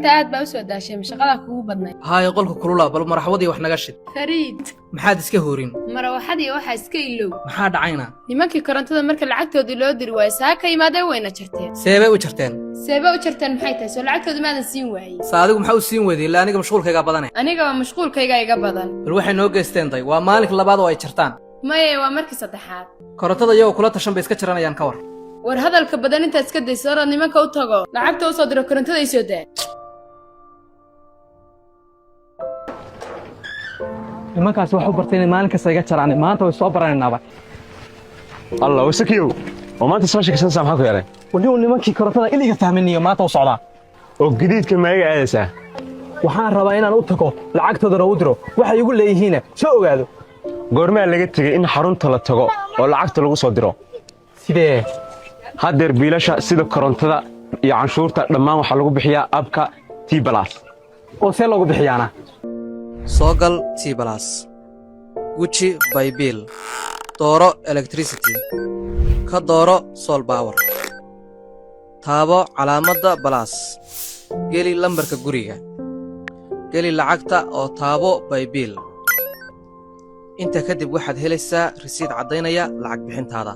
Maanta aad baa u soo daashay, mashaqadaa kugu badnay. Haaya, qolka kulula, bal maraxwadii wax naga shid. Fariid. Maxaad iska horin? Marawaxadii waxaa iska ilow. Maxaa dhacayna? Nimankii korontada marka lacagtoodii loo diri waayo, saa ka yimaadeen, wayna jarteen. Seebay u jarteen? Seebe u jarteen maxay tahay? Soo lacagtooda maadan siin waayey? Sa adigu maxaa u siin weyday? Ilaa aniga mashquulkaygaa badane. Anigaba mashquulkayga iga badan. Bal waxay noo geysteen day, waa maalinka labaad oo ay jartaan. Maye, waa markii saddexaad. Korontada iyagoo kula tashan bay iska jaranayaan, ka war. War hadalka badan intaad iska dayso, orod nimanka u tago, lacagta u soo diro, korontada ii soo daa. Nimankaasi wax u bartay inay maalin kasta iga jaraan, maanta way soo baranaynaaba. Allah wasakiyow, oo maanta soo sheekaysanaysaa, maxaa ku yeelay? Waliu nimankii korontada il iga fahminiyo maanta u socdaa. Oo gadiidka maaga aadaysaa? Waxaan rabaa inaan u tago, lacagtoodana u diro, waxay igu leeyihiina soo ogaado. Goormaa laga tegey in xarunta la tago oo lacagta lagu soo diro? Sidee? Haddeer biilasha sida korontada iyo canshuurta dhammaan waxaa lagu bixiyaa app-ka T-Plus. Oo see loogu bixiyaana? Soo gal T-Plus, guji pay bill, dooro electricity, ka dooro Sol Power, taabo calaamadda plus, geli lambarka guriga, geli lacagta oo taabo pay bill. Intaa kadib waxaad helaysaa risiid caddaynaya lacag bixintaada.